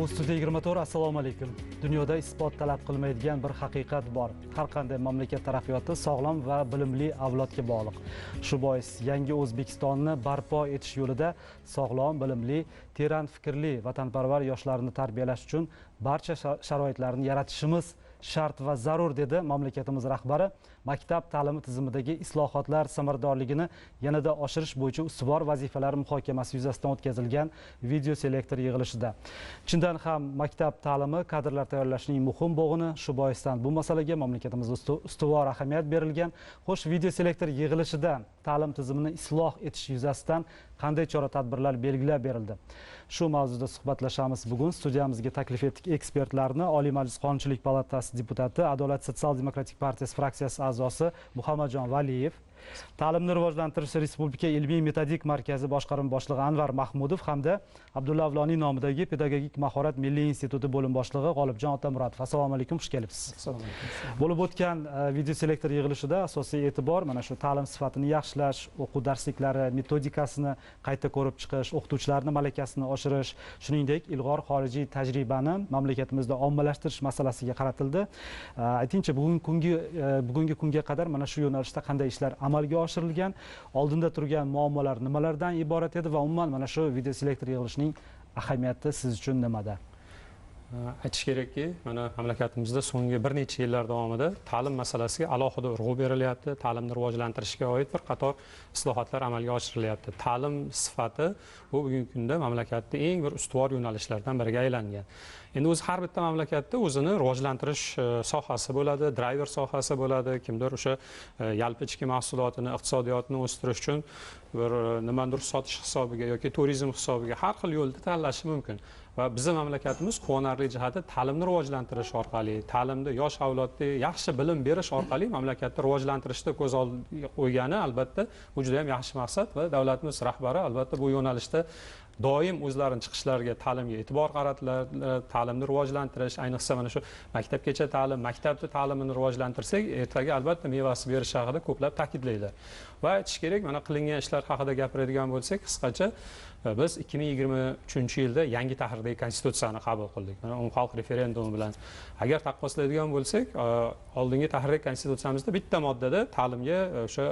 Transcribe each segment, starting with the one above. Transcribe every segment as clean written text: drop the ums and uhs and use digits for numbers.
Bu Studio 24. Assalomu alaykum. Dunyoda isbot talab qilmaydigan bir haqiqat bor. Har qanday mamlakat taraqqiyoti sog'lom va bilimli avlodga bog'liq. Shu bois yangi O'zbekistonni barpo etish yo'lida sog'lom, bilimli, teran fikrli vatanparvar yoshlarni tarbiyalash uchun barcha sharoitlarni yaratishimiz shart va zarur, dedi mamlakatimiz rahbari. Maktab ta'limi tizimidagi islohotlar samaradorligini yanada oshirish bo'yicha ustuvor vazifalar muhokamasi yuzasidan o'tkazilgan video selektor yig'ilishida. Chindan ham maktab ta'limi kadrlar tayyorlashning muhim bo'g'ini, shu boisdan bu masalaga mamlakatimizda ustuvor ahamiyat berilgan. Xo'sh, video selektor yig'ilishida ta'lim tizimini isloh etish yuzasidan qanday chora-tadbirlar belgilab berildi? Shu mavzuda suhbatlashamiz bugun. Studiyamizga taklif etdik ekspertlarni. Oliy Majlis Qonunchilik palatasi deputati, Adolat sotsial-demokratik partiyasi fraksiyasi a'zosi Muhammadjon Valiyev, Ta'limni rivojlantirish Respublika ilmiy metodik markazi boshqarma boshlig'i Anvar Mahmudov hamda Abdulla Avloniy nomidagi Pedagogik mahorat milliy instituti bo'lim boshlig'i G'olibjon Otamuratov. Assalomu alaykum, xush kelibsiz. Assalomu alaykum. Bo'lib o'tgan video selektor yig'ilishida asosiy e'tibor mana shu ta'lim sifatini yaxshilash, o'quv darsliklari metodikasini qayta ko'rib chiqish, o'qituvchilarning malakasini oshirish, shuningdek ilg'or xorijiy tajribani mamlakatimizda ommalashtirish masalasiga qaratildi. Aytingchi, bugungi kunga qadar mana shu yo'nalishda qanday ishlar amalga oshirilgan, oldinda turgan muammolar nimalardan iborat edi va umuman mana shu video selektor yig'ilishining ahamiyati siz uchun nimada? Aytish kerakki, mana mamlakatimizda so'nggi bir necha yillar davomida ta'lim masalasiga alohida urg'u berilyapti. Ta'limni rivojlantirishga oid bir qator islohotlar amalga oshirilyapti. Ta'lim sifati bu bugungi kunda mamlakatda eng bir ustuvor yo'nalishlardan biriga aylangan. Endi o'zi har bitta mamlakatda o'zini rivojlantirish sohasi bo'ladi, driver sohasi bo'ladi. Kimdir o'sha yalpi ichki mahsulotini, iqtisodiyotni o'stirish uchun bir nimadir sotish hisobiga yoki turizm hisobiga har xil yo'lni tanlashi mumkin. Va bizning mamlakatimiz quvonarli jihati ta'limni rivojlantirish orqali, ta'limda yosh avlodga yaxshi bilim berish orqali mamlakatni rivojlantirishda ko'z oldiga qo'ygani albatta bu juda ham yaxshi maqsad va davlatimiz rahbari albatta bu yo'nalishda doim o'zlarining chiqishlariga ta'limga e'tibor qaratilar, ta'limni rivojlantirish, ayniqsa mana shu maktabgacha ta'lim, maktabda ta'limini rivojlantirsak, ertaga albatta mevasi berishi haqida ko'plab ta'kidlaydilar. Va aytish kerak, mana qilingan ishlar haqida gapiradigan bo'lsak, qisqacha biz 2023-yilda yangi tahrirdagi konstitutsiyani qabul qildik. Mana umumxalq referendumi bilan. Agar taqqoslaydigan bo'lsak, oldingi tahrirdagi konstitutsiyamizda bitta moddada ta'limga o'sha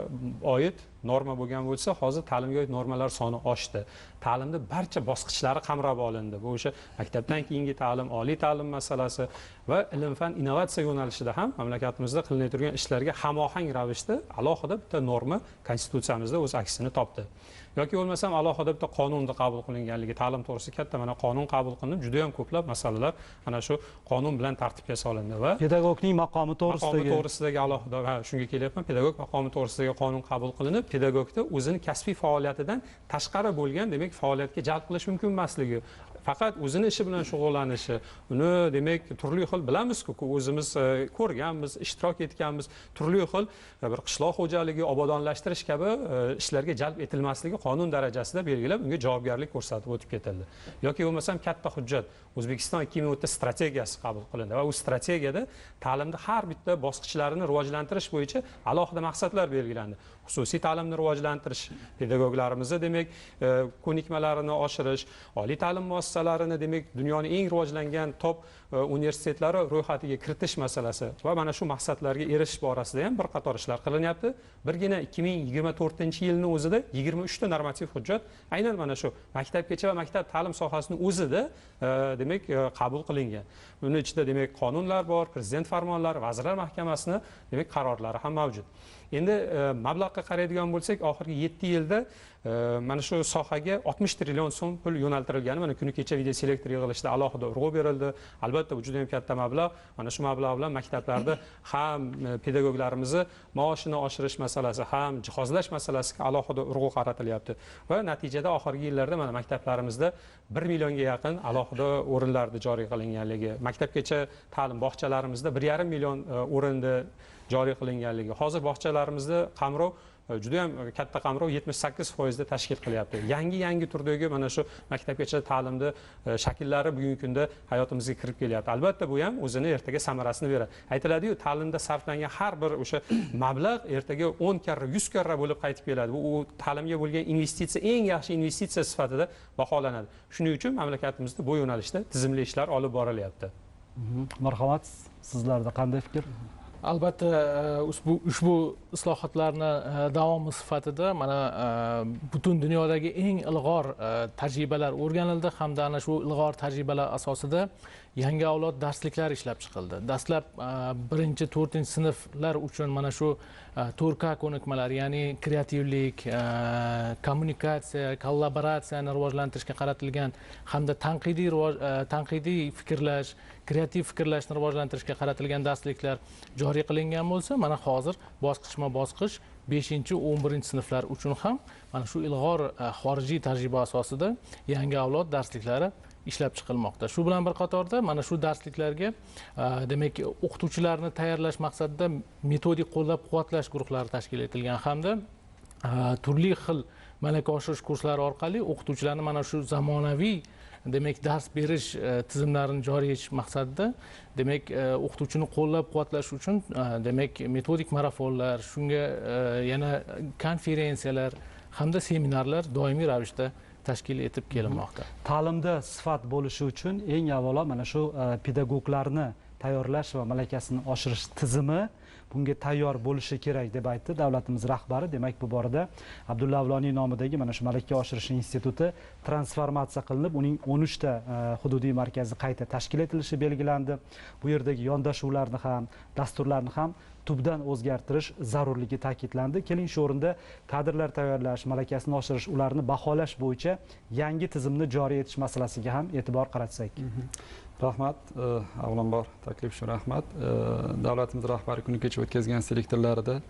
oid norma bo'lgan bo'lsa, hozir ta'limga oid normalar soni oshdi. Ta'limda barcha bosqichlari qamrab olindi. Bu o'sha maktabdan keyingi ta'lim, oliy ta'lim masalasi va ilm-fan innovatsiya yo'nalishida ham mamlakatimizda qilinayotgan ishlarga hamohang ravishda alohida bitta norma konstitutsiyamizda o'z aksini topdi. Yoki bo'lmasam alohida bitta qonunni qabul qilinganligi, ta'lim to'g'risida katta mana qonun qabul qilinib, juda ham ko'plab masalalar ana shu qonun bilan tartibga solindi va pedagogning maqomi to'g'risidagi alohida, ha, shunga kelyapman, pedagog maqomi to'g'risidagi qonun qabul qilinib, pedagogda o'zini kasbiy faoliyatidan tashqari bo'lgan, demak, faoliyatga jalb qilish mumkin emasligi, faqat o'zini ishi bilan shug'ullanishi, uni demak turli xil bilamizku, o'zimiz ko'rganmiz, ishtirok etganmiz, turli xil bir qishloq xo'jaligi, obodonlashtirish kabi ishlarga jalb etilmasligi qonun darajasida belgilab, unga javobgarlik ko'rsatib o'tib ketildi. Yoki bo'lmasam katta hujjat O'zbekiston 2030 strategiyasi qabul qilindi va u strategiyada ta'limda har bitta bosqichlarini rivojlantirish bo'yicha alohida maqsadlar belgilandi. Xususiy ta'limni rivojlantirish, pedagoglarimizni demak ko'nikmalarini oshirish, oliy ta'lim muassasalarini demak dunyoning eng rivojlangan top universitetlari ro'yxatiga kiritish masalasi va mana shu maqsadlarga erishish borasida ham bir qator ishlar qilinyapti. Birgina 2024-yilning o'zida 23 ta normativ hujjat aynan mana shu maktabgacha va maktab ta'lim sohasining o'zida demak qabul qilingan. Buning ichida demak qonunlar bor, prezident farmonlari, Vazirlar Mahkamasining demak qarorlari ham mavjud. Endi mablag'ga qaraydigan bo'lsak, oxirgi 7 yilda mana shu sohaga 60 trillion so'm pul yo'naltirilgani mana kuni kecha video selektor yig'ilishida alohida urg'u berildi. Albatta bu juda ham katta mablag'. Mana shu mablag' bilan maktablarda ham pedagoglarimizni maoshini oshirish masalasi, ham jihozlash masalasiga alohida urg'u qaratilyapti. Va natijada oxirgi yillarda mana maktablarimizda 1 millionga yaqin alohida o'rinlarni joriy qilinganligi, maktabgacha ta'lim bog'chalarimizda 1,5 million o'rinni joriy qilinganligi. Hozir bog'chalarimizda qamrov juda ham katta qamrov 78% da tashkil qilyapti. Yangi turdagi mana shu maktabgacha ta'limni shakllari bugungi kunda hayotimizga kirib kelyapti. Albatta bu ham o'zini ertaga samarasini beradi. Aytiladi-yu, ta'limda sarflangan har bir o'sha mablag' ertaga 10 karra, 100 karra bo'lib qaytib keladi. Bu ta'limga bo'lgan investitsiya eng yaxshi investitsiya sifatida baholanadi. Shuning uchun mamlakatimizda bu yo'nalishda tizimli ishlar olib borilyapti. Marhamat, sizlarda qanday fikr? Albatta, ushbu islohotlarni davomi sifatida mana butun dunyodagi eng ilg'or tajribalar o'rganildi hamda ana shu ilg'or tajribalar asosida yangi avlod darsliklari ishlab chiqildi. Dastlab 1-chi, 4-chi sinflar uchun mana shu 4K ko'nikmalar, ya'ni kreativlik, kommunikatsiya, kollaboratsiyani rivojlantirishga qaratilgan hamda tanqidiy fikrlash, kreativ fikrlashni rivojlantirishga qaratilgan darsliklar joriy qilingan bo'lsa, mana hozir bosqichma-bosqich 5-chi, 11-chi sinflar uchun ham mana shu ilg'or xorijiy tajriba asosida yangi avlod darsliklari ishlab chiqilmoqda. Shu bilan bir qatorda mana shu darsliklarga demak o'qituvchilarni tayyorlash maqsadida metodik qo'llab-quvvatlash guruhlari tashkil etilgan hamda turli xil malaka oshirish kurslari orqali o'qituvchilarni mana shu zamonaviy demak dars berish tizimlarini joriy etish maqsadida demak o'qituvchini qo'llab-quvvatlash uchun demak metodik marafonlar, shunga yana konferensiyalar hamda seminarlar doimiy ravishda tashkil etib kelinmoqda. Ta'limda sifat bo'lishi uchun eng avvalo mana shu pedagoglarni tayyorlash va malakasini oshirish tizimi bunga tayyor bo'lishi kerak deb aytdi davlatimiz rahbari. Demak, bu borada Abdulla Avloniy nomidagi mana shu malaka oshirish instituti transformatsiya qilinib, uning 13 ta hududiy markazi qayta tashkil etilishi belgilandi. Bu yerdagi yondashuvlarni ham, dasturlarni ham tubdan o'zgartirish zarurligi ta'kidlandi. Keling, shu o'rinda kadrlar tayyorlash, malakasini oshirish, ularni baholash bo'yicha yangi tizimni joriy etish masalasiga ham e'tibor qaratsak. Rahmat, avvalambor taklif uchun rahmat. Davlatimiz rahbari kuni kecha o'tkazgan selektorlarida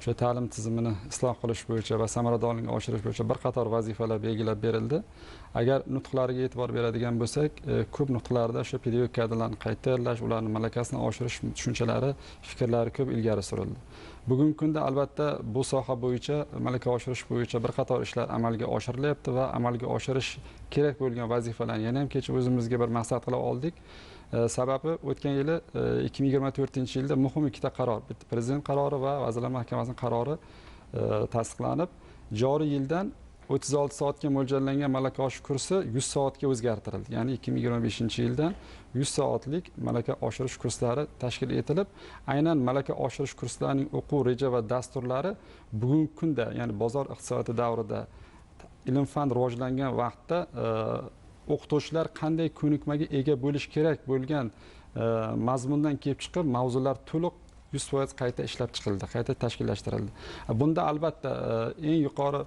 o'sha ta'lim tizimini isloh qilish bo'yicha va samaradorligini oshirish bo'yicha bir qator vazifalar belgilab berildi. Agar nutqlarga e'tibor beradigan bo'lsak, ko'p nutqlarda o'sha pedagogik kadrlarni qayta tayyorlash, ularning malakasini oshirish tushunchalari, fikrlari ko'p ilgari surildi. Bugungi kunda albatta bu soha bo'yicha malaka oshirish bo'yicha bir qator ishlar amalga oshirilyapti va amalga oshirish kerak bo'lgan vazifalarni yana ham kecha o'zimizga bir maqsad qilib oldik. Sababi o'tgan yili 2024-yilda muhim ikkita qaror, bitta prezident qarori va Vazirlar Mahkamasining qarori tasdiqlanib, joriy yildan 36 soatga mo'ljallangan malaka oshirish kursi 100 soatga o'zgartirildi. Ya'ni 2025-yildan 100 soatlik malaka oshirish kurslari tashkil etilib, aynan malaka oshirish kurslarining o'quv reja va dasturlari bugungi kunda, ya'ni bozor iqtisodiyoti davrida, ilm-fan rivojlangan vaqtda o'qituvchilar qanday ko'nikmaga ega bo'lish kerak bo'lgan mazmundan kelib chiqib, mavzular to'liq 100% qayta ishlab chiqildi, qayta tashkillashtirildi. Bunda albatta eng yuqori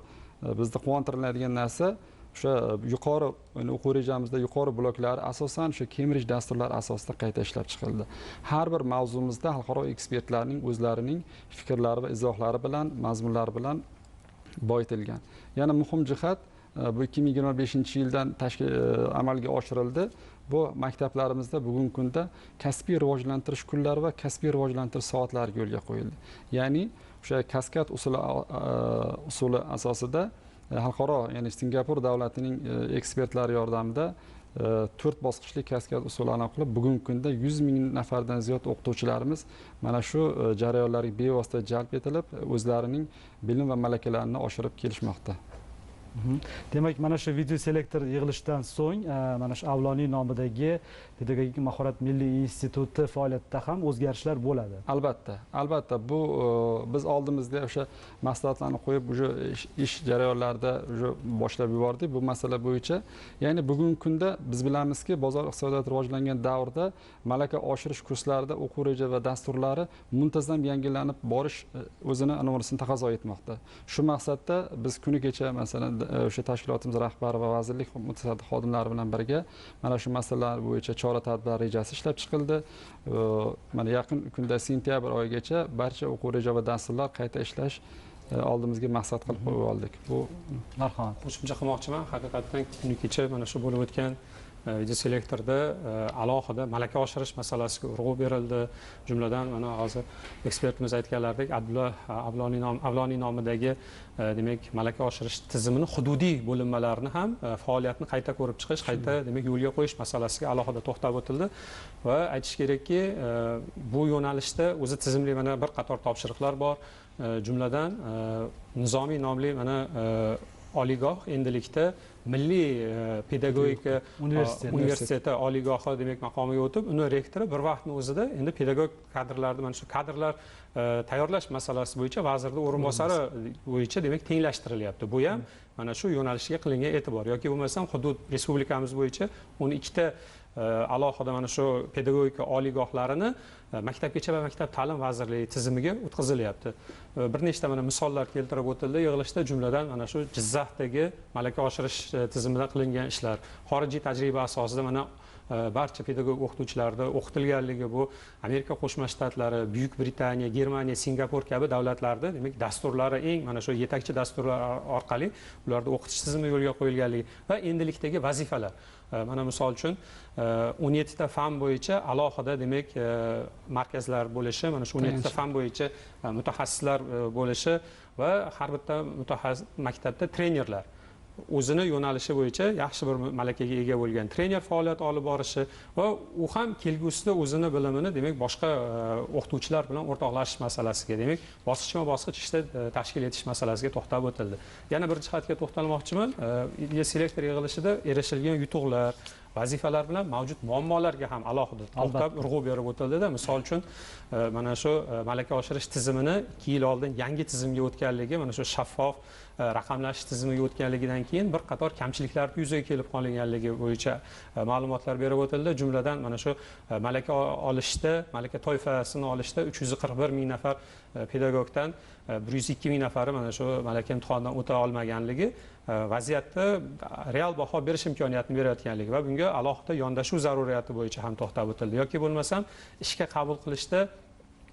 bizni quvontiriladigan narsa o'sha yuqori o'quv rejamizda yuqori bloklari asosan o'sha Cambridge dasturlari asosida qayta ishlab chiqildi. Har bir mavzumizda xalqaro ekspertlarning o'zlarining fikrlari va izohlari bilan, mazmunlari bilan boyitilgan. Yana muhim jihat bu 2025-yildan amalga oshirildi. Bu maktablarimizda bugungi kunda kasbiy rivojlantirish kunlari va kasbiy rivojlantirish soatlari yo'lga qo'yildi. Ya'ni o'sha kaskad usuli asosida xalqaro, ya'ni Singapur davlatining ekspertlari yordamida 4 bosqichli kaskad usuli amal qilib, bugungi kunda 100 ming nafardan ziyod o'qituvchilarimiz mana shu jarayonlarga bevosita jalb etilib, o'zlarining bilim va malakalarini oshirib kelishmoqda. Demak, mana shu video selektor yig'ilishdan so'ng mana shu Avloniy nomidagi Pedagogik mahorat milliy instituti faoliyatida ham o'zgarishlar bo'ladi. Albatta, albatta bu biz oldimizda o'sha maslahatlarni qo'yib, уже ish jarayonlarida уже boshlab yubordik bu masala bo'yicha. Ya'ni bugungi kunda biz bilamizki, bozor iqtisodiyoti rivojlangan davrda malaka oshirish kurslarida o'quv reja va dasturlari muntazam yangilanib borish o'zini anomalasini taqozo etmoqda. Shu maqsadda biz kuni kecha masalan o'sha tashkilotimiz rahbari va vazirlik mutasaddi xodimlari bilan birga mana shu masalalar bo'yicha chora-tadbirlar rejasi ishlab chiqildi. Mana yaqin kunda sentyabr oyigacha barcha o'quv reja va dasturlar qayta ishlash oldimizga maqsad qilib qo'yib oldik. Bu marhamat. Qo'shimcha qilmoqchiman, haqiqatan kuni kecha mana shu bo'lib o'tgan Videoselektorda alohida malaka oshirish masalasiga urg'u berildi. Jumladan mana hozir ekspertimiz aytganlaridek Abdulla Avloniy nomidagi demak malaka oshirish tizimini hududiy bo'linmalarini ham faoliyatini qayta ko'rib chiqish, qayta demak yo'lga qo'yish masalasiga alohida to'xtab o'tildi va aytish kerakki, bu yo'nalishda o'zi tizimli mana bir qator topshiriqlar bor. Jumladan Nizomiy nomli mana oliygoh endilikda milliy pedagogika universiteti oliygohi demak maqomiga o'tib, uni rektori bir vaqtning o'zida endi pedagog kadrlarni mana shu kadrlar tayyorlash masalasi bo'yicha vazirning o'rinbosari bo'yicha demak tenglashtirilyapti. Bu ham mana shu yo'nalishga qilingan e'tibor. Yoki bo'lmasam hudud respublikamiz bo'yicha 12 ta alohida mana shu pedagogika oliygohlarini maktabgacha va maktab ta'lim vazirligi tizimiga o'tkazilyapti. Bir nechta mana misollar keltirib o'tildi yig'ilishda, jumladan mana shu Jizzaxdagi malaka oshirish tizimida qilingan ishlar, xorijiy tajriba asosida mana barcha pedagog o'qituvchilarda o'qitilganligi, bu Amerika Qo'shma Shtatlari, Buyuk Britaniya, Germaniya, Singapur kabi davlatlarda demak dasturlari eng mana shu yetakchi dasturlar orqali ularda o'qitish tizimi yo'lga qo'yilganligi va endilikdagi vazifalar. Mana misol uchun 17 ta fan bo'yicha alohida demak markazlar bo'lishi, mana shu 17 ta fan bo'yicha mutaxassislar bo'lishi va har bitta mutaxassis maktabda trenerlar o'zini yo'nalishi bo'yicha yaxshi bir malakaga ega bo'lgan trener faoliyat olib borishi va u ham kelgusida o'zini bilimini demak boshqa o'qituvchilar bilan o'rtoqlashish masalasiga demak bosqichma-bosqich ishda tashkil etish masalasiga to'xtab o'tildi. Yana bir jihatga to'xtalmoqchiman. Selektor yig'ilishida erishilgan yutuqlar, vazifalar bilan mavjud muammolarga ham alohida to'xtab urg'u berib o'tildida. Misol uchun mana shu malaka oshirish tizimini 2 yil oldin yangi tizimga o'tganligi, mana shu shaffof raqamlashish tizimiga o'tganligidan keyin bir qator kamchiliklar yuzaga kelib qolganligi bo'yicha ma'lumotlar berib o'tildi. Jumladan mana shu malaka olishda, malaka toifasini olishda 341 ming nafar pedagogdan 102 ming nafari mana shu malaka imtihonidan o'ta olmaganligi vaziyatda real baho berish imkoniyatini berayotganligi va bunga alohida yondashuv zaruriyati bo'yicha ham to'xtab o'tildi. Yoki bo'lmasam ishga qabul qilishda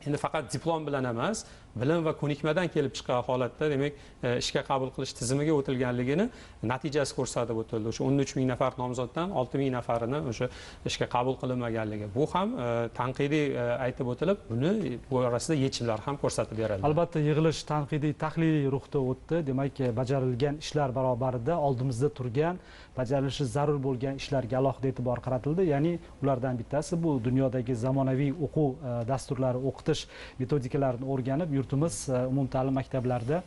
endi faqat diplom bilan emas, bilim va ko'nikmadan kelib chiqqan holatda demak ishga qabul qilish tizimiga o'tilganligini natijasi ko'rsatib o'tildi. O'sha 13 ming nafar nomzoddan 6 ming nafarini o'sha ishga qabul qilinmaganligi. Bu ham tanqidiy aytib o'tilib, buni bu orasida yechimlar ham ko'rsatib berildi. Albatta yig'ilish tanqidiy tahliliy ruhda o'tdi. Demak, bajarilgan ishlar barobarida oldimizda turgan, bajarilishi zarur bo'lgan ishlarga alohida e'tibor qaratildi. Ya'ni ulardan bittasi bu dunyodagi zamonaviy o'quv dasturlari, o'qitish metodikalarini o'rganib yurtimiz umumta'lim maktablarida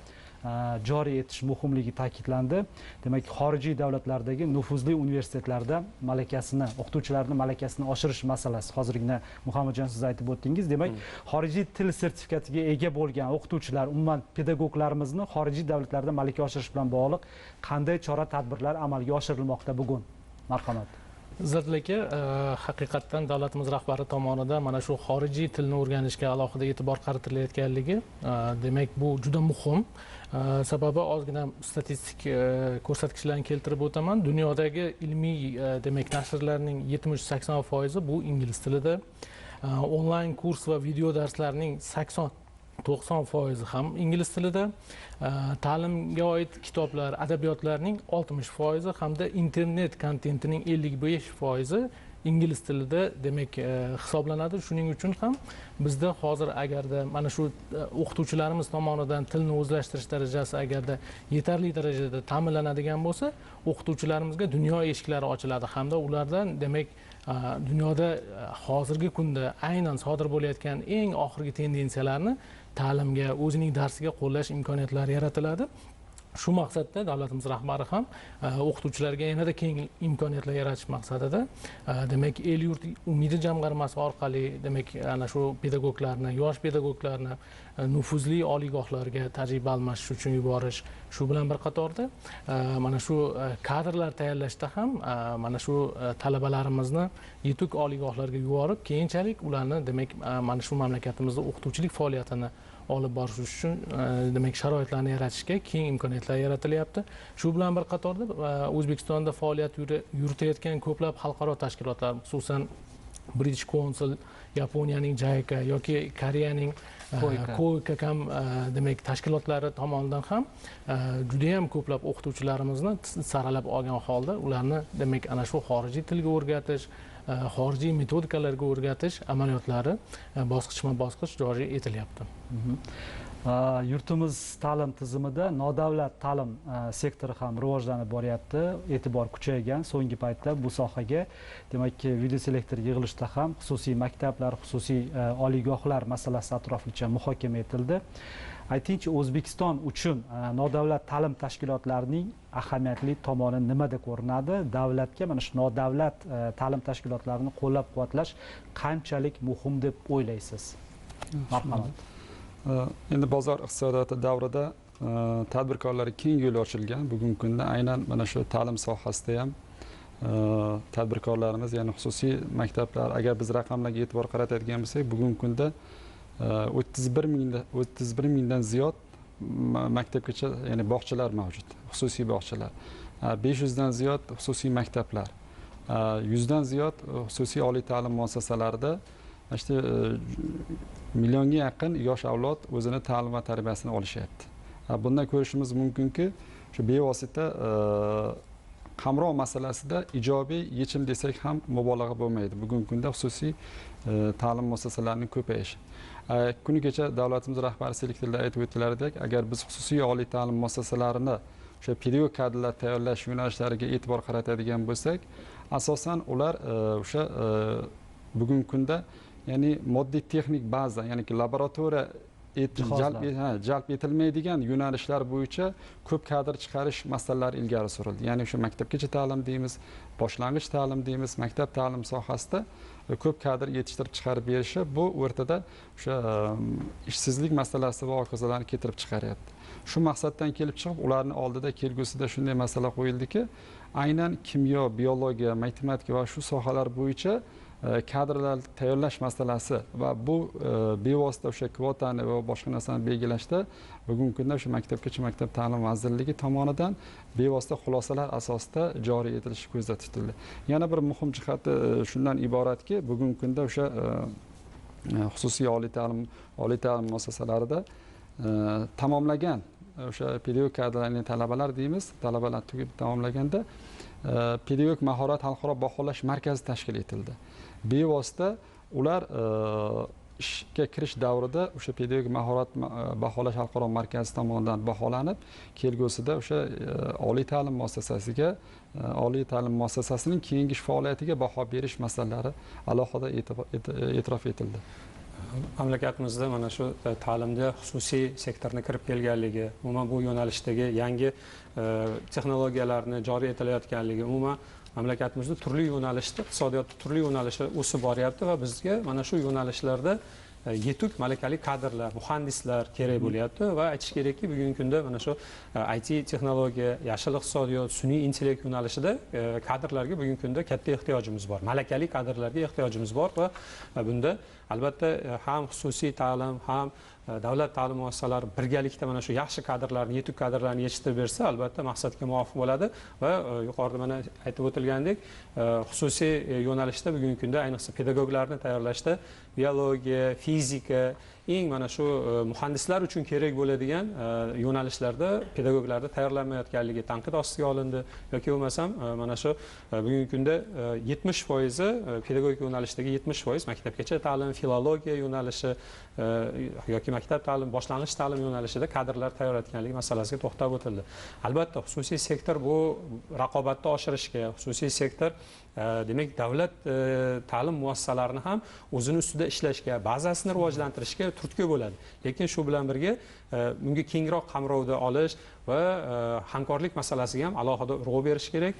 joriy etish muhimligi ta'kidlandi. Demak, xorijiy davlatlardagi nufuzli universitetlarda malakasini, o'qituvchilarning malakasini oshirish masalasi hozirgina Muhammadjon siz aytib o'tdingiz. Demak, xorijiy til sertifikatiga ega bo'lgan o'qituvchilar, umuman pedagoglarimizni xorijiy davlatlarda malaka oshirish bilan bog'liq qanday chora-tadbirlar amalga oshirilmoqda bugun? Marhamat. Izzatli aka, haqiqatdan davlatimiz rahbari tomonidan mana shu xorijiy tilni o'rganishga alohida e'tibor qaratilayotganligi, demak bu juda muhim. Sababi ozgina statistik ko'rsatkichlarni keltirib o'taman. Dunyodagi ilmiy demak nashrlarning 70-80% bu ingliz tilida. Onlayn kurs va video darslarning 80-90% ham ingliz tilida. Ta'limga oid kitoblar, adabiyotlarning 60% hamda internet kontentining 55% ingliz tilida demak hisoblanadi. Shuning uchun ham bizda hozir agarda mana shu o'qituvchilarimiz tomonidan tilni o'zlashtirish darajasi agarda yetarli darajada ta'minlanadigan bo'lsa, o'qituvchilarimizga dunyo eshiklari ochiladi hamda ulardan demak dunyoda hozirgi kunda aynan sodir bo'layotgan eng oxirgi tendensiyalarni ta'limga, o'zining darsiga qo'llash imkoniyatlari yaratiladi. Shu maqsadda davlatimiz rahbari ham o'qituvchilarga yanada keng imkoniyatlar yaratish maqsadida demak el yurt umidi jamg'armasi orqali demak ana shu pedagoglarni, yosh pedagoglarni nufuzli oliygohlarga tajriba almashish uchun yuborish, shu bilan bir qatorda mana shu kadrlar tayyorlashda ham mana shu talabalarimizni yetuk oliygohlarga yuborib, keyinchalik ularni demak mana shu mamlakatimizda o'qituvchilik faoliyatini olib borish uchun demak sharoitlarni yaratishga keng imkoniyatlar yaratilyapti. Shu bilan bir qatorda O'zbekistonda faoliyat yuritayotgan ko'plab xalqaro tashkilotlar, xususan British Council, Yaponiyaning JICA yoki Koreyaning KOICA demak tashkilotlari tomonidan ham juda ham ko'plab o'qituvchilarimizni saralab olgan holda ularni demak ana shu xorijiy tilga o'rgatish, xorijiy metodikalarga o'rgatish amaliyotlari bosqichma-bosqich joriy etilyapti. Yurtimiz ta'lim tizimida nodavlat ta'lim sektori ham rivojlanib boryapti. E'tibor kuchaygan so'nggi paytda bu sohaga. Demak, videoselektor yig'ilishida ham xususiy maktablar, xususiy oliygohlar masalasi atroflicha muhokama etildi. Aytingchi, O'zbekiston uchun nodavlat ta'lim tashkilotlarining ahamiyatli tomoni nimada ko'rinadi? Davlatga mana shu nodavlat ta'lim tashkilotlarini qo'llab-quvvatlash qanchalik muhim deb o'ylaysiz? Marhamat. Endi bozor iqtisodiyoti davrida tadbirkorlarga keng yo'l ochilgan. Bugungi kunda aynan mana shu ta'lim sohasida ham tadbirkorlarimiz, ya'ni xususiy maktablar, agar biz raqamlarga e'tibor qaratadigan bo'lsak, bugungi kunda 31 mingdan ziyod maktabgacha, ya'ni bog'chalar mavjud, xususiy bog'chalar, 500 dan ziyod xususiy maktablar, 100 dan ziyod xususiy oliy ta'lim muassasalarida işte milyonga yaqin yosh avlod o'zini ta'lim va tarbiyasini olishyapti. Bundan ko'rishimiz mumkinki, shu bevosita qamrov masalasida ijobiy yechim desak ham mubolag'a bo'lmaydi. Bugungi kunda xususiy ta'lim muassasalarining ko'payishi. Kuni kecha davlatimiz rahbari selektorlar aytib o'tdilaridek, agar biz xususiy oliy ta'lim muassasalarini o'sha pedagog kadrlar tayyorlash yo'nalishlariga e'tibor qaratadigan bo'lsak, asosan ular o'sha bugungi kunda, ya'ni moddiy texnik baza, ya'ni laboratoriya jalb etilmaydigan yo'nalishlar bo'yicha ko'p kadr chiqarish masalalari ilgari surildi. Ya'ni o'sha maktabgacha ta'lim deymiz, boshlang'ich ta'lim deymiz, maktab ta'lim sohasida ko'p kadr yetishtirib chiqarib berishi bu o'rtada o'sha ishsizlik masalasi va hokazolarni keltirib chiqaryapti. Shu maqsaddan kelib chiqib, ularning oldida kelgusida shunday masala qo'yildiki, aynan kimyo, biologiya, matematika va shu sohalar bo'yicha kadrlar tayyorlash masalasi va bu bevosita o'sha kvotani va boshqa narsani belgilashda bugungi kunda o'sha maktabgacha maktab ta'lim vazirligi tomonidan bevosita xulosalar asosida joriy etilishi ko'zda tutildi. Yana bir muhim jihati shundan iboratki, bugungi kunda o'sha xususiy oliy ta'lim muassasalarida tamomlagan o'sha pedagog kadrlarning talabalar deymiz, talabalar tugab tamomlaganda pedagog mahorat xalqaro baholash markazi tashkil etildi. Bevosita ular ishga kirish davrida o'sha pedagog mahorat baholash xalqaro markazi tomonidan baholanib, kelgusida o'sha oliy ta'lim muassasasiga, oliy ta'lim muassasasining keyingi faoliyatiga baho berish masalalari alohida e'tirof etildi. Mamlakatimizda mana shu ta'limda xususiy sektorni kirib kelganligi, umuman bu yo'nalishdagi yangi texnologiyalarni joriy etilayotganligi, umuman mamlakatimizda turli yo'nalishda, iqtisodiyotda turli yo'nalishlar o'sib boryapti va bizga mana shu yo'nalishlarda yetuk malakali kadrlar, muhandislar kerak bo'lyapti va aytish kerakki, bugungi kunda mana shu IT texnologiya, yashil iqtisodiyot, sun'iy intellekt yo'nalishida kadrlarga bugungi kunda katta ehtiyojimiz bor. Malakali kadrlarga ehtiyojimiz bor va bunda albatta ham xususiy ta'lim, ham davlat ta'lim muassasalari birgalikda mana shu yaxshi kadrlarni, yetuk kadrlarni yetishtirib bersa, albatta maqsadga muvofiq bo'ladi va yuqorida mana aytib o'tilgandek, xususiy yo'nalishda bugungi kunda ayniqsa pedagoglarni tayyorlashda biologiya, fizika eng mana shu muhandislar uchun kerak bo'ladigan yo'nalishlarda pedagoglarda tayyorlanmayotganligi tanqid ostiga olindi yoki bo'lmasam mana shu bugungi kunda 70% pedagogik yo'nalishdagi 70% maktabgacha ta'lim, filologiya yo'nalishi yoki maktab ta'lim, boshlang'ich ta'lim yo'nalishida kadrlar tayyorlayotganligi masalasiga to'xtab o'tildi. Albatta, xususiy sektor bu raqobatni oshirishga, xususiy sektor demak davlat ta'lim muassasalarini ham o'zini ustida ishlashga, bazasini rivojlantirishga turtki bo'ladi. Lekin shu bilan birga bunga kengroq qamrovda olish va hamkorlik masalasiga ham alohida urg'u berish kerak.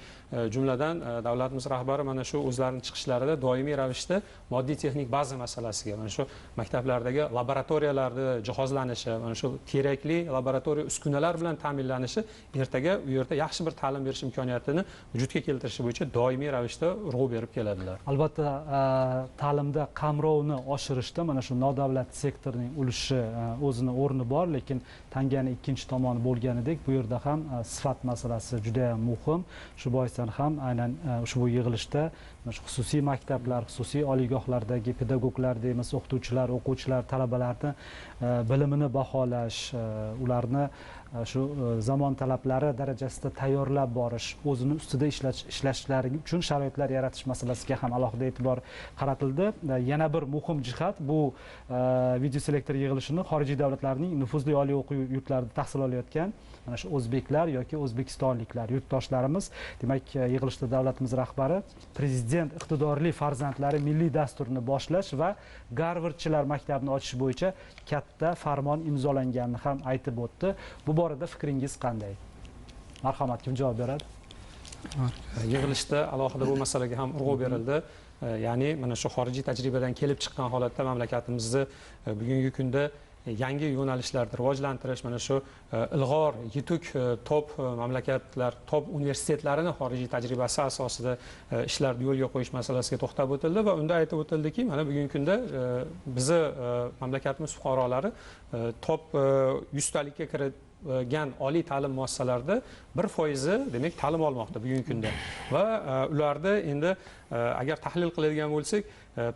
Jumladan davlatimiz rahbari mana shu o'zlarining chiqishlarida doimiy ravishda moddiy texnik baza masalasiga, mana shu maktablardagi laboratoriyalarda jihozlanishi, mana shu kerakli laboratoriya uskunalar bilan ta'minlanishi ertaga u yerda yaxshi bir ta'lim berish imkoniyatini vujudga keltirishi bo'yicha doimiy ravishda urg'u berib keladilar. Albatta, ta'limda qamrovni oshirishda mana shu nodavlat sektorining ulushi o'zini o'rni bor, lekin tangani ikkinchi tomoni bo'lganidek aytgandek, bu yerda ham sifat masalasi juda ham muhim. Shu boisdan ham aynan ushbu yig'ilishda xususiy maktablar, xususiy oliygohlardagi pedagoglar deymiz, o'qituvchilar, o'quvchilar, talabalarni bilimini baholash, ularni shu zamon talablari darajasida tayyorlab borish, o'zini ustida ishlashlari uchun sharoitlar yaratish masalasiga ham alohida e'tibor qaratildi. Yana bir muhim jihat bu videoselektor yig'ilishini xorijiy davlatlarning nufuzli oliy o'quv yurtlarida tahsil olayotgan mana shu o'zbeklar yoki o'zbekistonliklar, yurtdoshlarimiz. Demak, yig'ilishda davlatimiz rahbari prezident iqtidorli farzandlari milliy dasturini boshlash va Garvardchilar maktabini ochish bo'yicha katta farmon imzolanganini ham aytib o'tdi. Bu borada fikringiz qanday? Marhamat, kim javob beradi? Yig'ilishda alohida bu masalaga ham urg'u berildi. Ya'ni mana shu xorijiy tajribadan kelib chiqqan holatda mamlakatimizni bugungi kunda yangi yo'nalishlarni rivojlantirish, mana shu ilg'or, yetuk top mamlakatlar, top universitetlarini xorijiy tajribasi asosida ishlarni yo'lga qo'yish masalasiga to'xtab o'tildi va unda aytib o'tildiki, mana bugungi kunda bizni mamlakatimiz fuqarolari top 100 talikka kirgan oliy ta'lim muassasalarida 1% demak ta'lim olmoqda bugungi kunda va ularda endi agar tahlil qiladigan bo'lsak,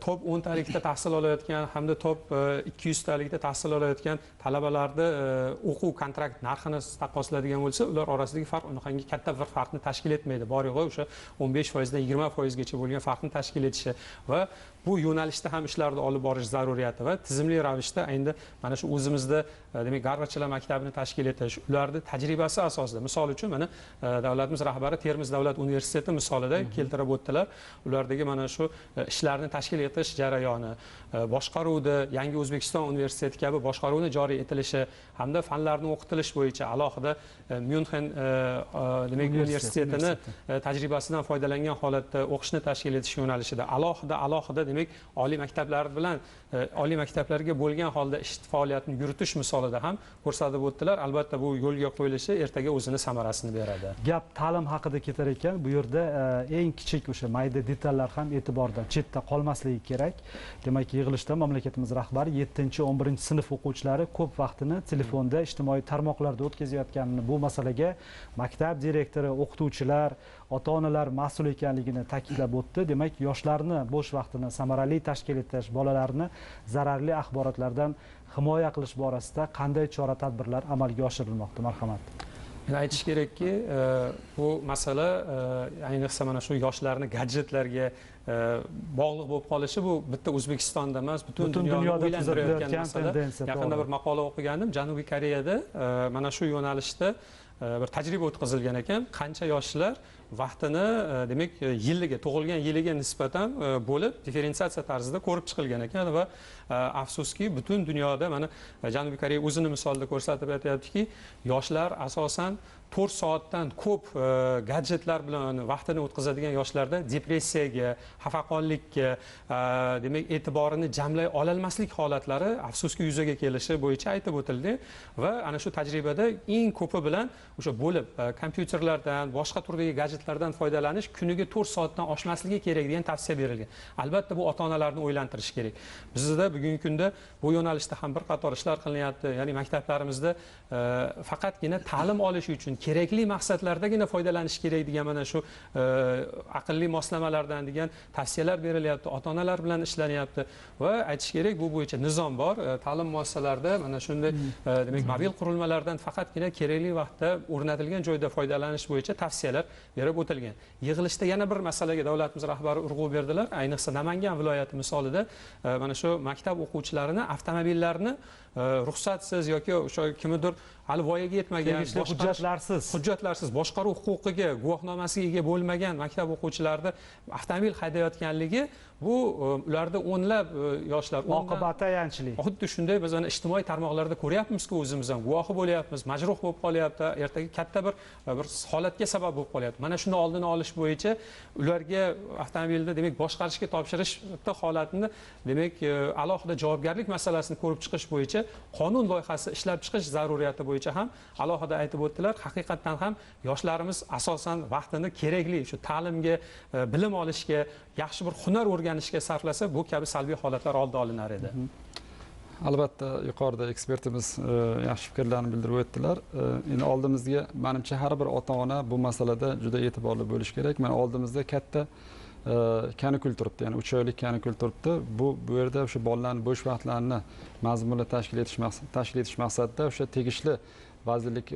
top 10 talikda tahsil olayotgan hamda top 200 talikda tahsil olayotgan talabalarni o'quv kontrakt narxini taqqosladigan bo'lsa, ular orasidagi farq unaqangi katta bir farqni tashkil etmaydi. Bor yo'g'i o'sha 15% dan 20% gacha bo'lgan farqni tashkil etishi va bu yo'nalishda ham ishlarni olib borish zaruriyati va tizimli ravishda endi mana shu o'zimizda demak Garvardchilar maktabini tashkil etish, ularni tajribasi asosida, misol uchun mana davlatimiz rahbari Termiz davlat universiteti misolida keltirib o'tdilar. Ulardagi mana shu ishlarni tashkil etish jarayoni, boshqaruvda yangi O'zbekiston universiteti kabi boshqaruvni joriy etilishi hamda fanlarni o'qitilish bo'yicha alohida Myunxen demak universitetini tajribasidan foydalangan holatda o'qishni tashkil etish yo'nalishida alohida demak oliy maktablar bilan oliy maktablarga bo'lgan holda ish faoliyatini yuritish misolida ham ko'rsatib o'tdilar. Albatta bu yo'lga qo'yilishi ertaga o'zini samarasini beradi. Gap ta'lim haqida ketar ekan, bu yerda eng kichik o'sha mayda detallar ham e'tibordan chetda qolmasligi kerak. Demak, yig'ilishda mamlakatimiz rahbari 7-11 sinf o'quvchilari ko'p vaqtini telefonda, ijtimoiy tarmoqlarda o'tkazayotganini, bu masalaga maktab direktori, o'qituvchilar, ota-onalar mas'ul ekanligini ta'kidlab o'tdi. Demak, yoshlarni bo'sh vaqtini samarali tashkil etish, bolalarni zararli axborotlardan himoya qilish borasida qanday chora-tadbirlar amalga oshirilmoqda? Marhamat. Aytish kerakki, bu masala ayniqsa mana shu yoshlarni gadjetlarga bog'liq bo'lib qolishi bu bitta O'zbekistonda emas, butun dunyoni o'ylantirayotgan masala. Yaqinda bir maqola o'qigandim, Janubiy Koreyada mana shu yo'nalishda bir tajriba o'tkazilgan ekan. Qancha yoshlar vaqtini demak yilliga, tug'ilgan yiliga nisbatan bo'lib differensiatsiya tarzida ko'rib chiqilgan ekan va afsuski butun dunyoda mana Janubiy Koreya o'zini misolida ko'rsatib aytyaptiki, yoshlar asosan 4 soatdan ko'p gadjetlar bilan vaqtini o'tkazadigan yoshlarda depressiyaga, xafaqonlikka, demak e'tiborini jamlay ololmaslik holatlari afsuski yuzaga kelishi bo'yicha aytib o'tildi va ana shu tajribada eng ko'pi bilan o'sha bo'lib kompyuterlardan, boshqa turdagi gadjetlardan foydalanish kuniga 4 soatdan oshmasligi kerak degan tavsiya berilgan. Albatta bu ota-onalarni o'ylantirish kerak. Bizda bugungi kunda bu yo'nalishda ham bir qator ishlar qilinyapti. Ya'ni maktablarimizda faqatgina ta'lim olish uchun kerakli maqsadlardagina foydalanish kerak degan mana shu aqlli moslamalardan degan tavsiyalar berilyapti, ota-onalar bilan ishlanyapti va aytish kerak, bu bo'yicha nizom bor. Ta'lim muassasalarida mana shunday demak mobil qurilmalardan faqatgina kerakli vaqtda o'rnatilgan joyda foydalanish bo'yicha tavsiyalar berib o'tilgan. Yig'ilishda yana bir masalaga davlatimiz rahbari urg'u berdilar. Ayniqsa Namangan viloyati misolida mana shu maktab o'quvchilarini avtomobillarni ruxsatsiz yoki o'sha kimnidir hali voyaga yetmagan, hujjatlarsiz boshqaruv huquqiga, guvohnomasiga ega bo'lmagan maktab o'quvchilarida avtomobil haydayotganligi bu ularda o'nlab yoshlar oqibati ayanchli. Xuddi shunday biz ana ijtimoiy tarmoqlarda ko'ryapmiz-ku, o'zimiz ham guvohi bo'lyapmiz, majruh bo'lib qolyapti, ertaga katta bir holatga sabab bo'lib qolyapti. Mana shuni oldini olish bo'yicha ularga avtomobilni demak boshqarishga topshirish bitta holatini demak alohida javobgarlik masalasini ko'rib chiqish bo'yicha qonun loyihasi ishlab chiqish zaruriyati bo'yicha ham alohida aytib o'tdilar. Haqiqatan ham yoshlarimiz asosan vaqtini kerakli shu ta'limga, bilim olishga, yaxshi bir hunar o'rganishga sarflasa, bu kabi salbiy holatlar oldi olinar edi. Albatta, yuqorida ekspertimiz yaxshi fikrlarni bildirib o'tdilar. Endi oldimizga, menimcha, har bir ota-ona bu masalada juda e'tiborli bo'lish kerak. Mana oldimizda katta kanikul turibdi, ya'ni 3 oylik kanikul turibdi. Bu yerda o'sha bolalarning bo'sh vaqtlarini mazmunli tashkil etish maqsadida o'sha tegishli vazirlik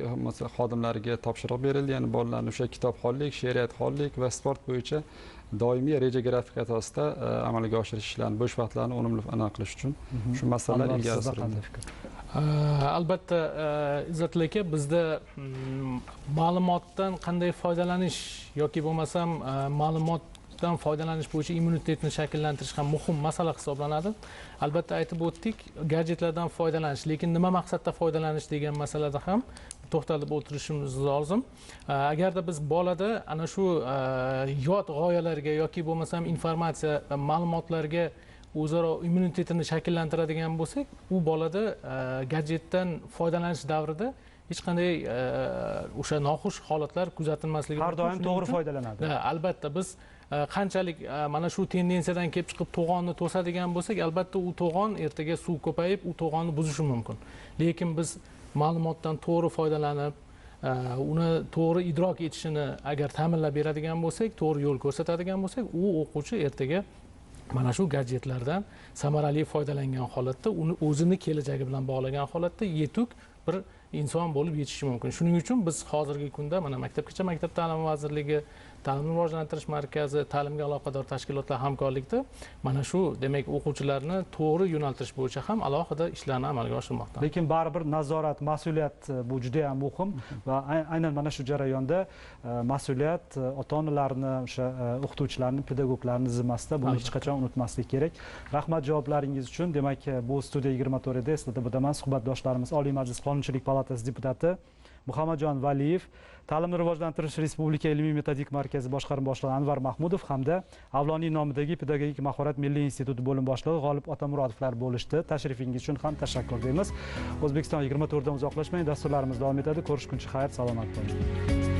xodimlariga topshiriq berildi. Ya'ni bolalarni o'sha kitobxonlik, she'riyatxonlik va sport bo'yicha doimiy reja grafik asosida amalga oshirish ishlarini, bo'sh vaqtlarini unumli aniq qilish uchun shu masalalar ilgari surildi. Albatta, Izzatli aka, bizda ma'lumotdan qanday foydalanish yoki bo'lmasam ma'lumotdan foydalanish bo'yicha immunitetni shakllantirish ham muhim masala hisoblanadi. Albatta, aytib o'tdik, gadjetlardan foydalanish, lekin nima maqsadda foydalanish degan masalada ham to'xtalib o'tirishimiz lozim. Agarda biz bolada ana shu yot g'oyalarga yoki bo'lmasam informatsiya, ma'lumotlarga o'zaro immunitetini shakllantiradigan bo'lsak, u bolada gadjetdan foydalanish davrida hech qanday o'sha noxush holatlar kuzatilmasligi har doim to'g'ri foydalanadi. Albatta, biz qanchalik mana shu tendensiyadan kelib chiqib to'g'onni to'sadigan bo'lsak, albatta u to'g'on ertaga suv ko'payib, u to'g'onni buzishi mumkin. Lekin biz ma'lumotdan to'g'ri foydalanib, uni to'g'ri idrok etishini agar ta'minlab beradigan bo'lsak, to'g'ri yo'l ko'rsatadigan bo'lsak, u o'quvchi ertaga mana shu gadjetlardan samarali foydalangan holatda, uni o'zini kelajagi bilan bog'lagan holatda yetuk bir inson bo'lib yetishishi mumkin. Shuning uchun biz hozirgi kunda mana Maktabgacha maktab ta'limi vazirligi, Ta'limni rivojlantirish markazi, ta'limga aloqador tashkilotlar hamkorlikda mana shu, demak, o'quvchilarni to'g'ri yo'naltirish bo'yicha ham alohida ishlarni amalga oshirmoqda. Lekin baribir nazorat, mas'uliyat bu juda ham muhim va aynan mana shu jarayonda mas'uliyat ota-onalarni, o'sha o'qituvchilarni, pedagoglarni zimmasida, buni hech qachon unutmaslik kerak. Rahmat javoblaringiz uchun. Demak, bu Studiya 24 edi. Eslatib o'taman, suhbatdoshlarimiz Oliy Majlis Qonunchilik palatasi deputati Muhammadjon Valiyev, Ta'limni rivojlantirish Respublika ilmiy metodik markazi boshqarma boshlig'i Anvar Mahmudov hamda Avloniy nomidagi Pedagogik mahorat milliy instituti bo'lim boshlig'i G'olib Otamurodovlar bo'lishdi. Tashrifingiz uchun ham tashakkur deymiz. O'zbekiston 24 dan uzoqlashmang, dasturlarimiz davom etadi. Ko'rishguncha xayr, salomat bo'ling.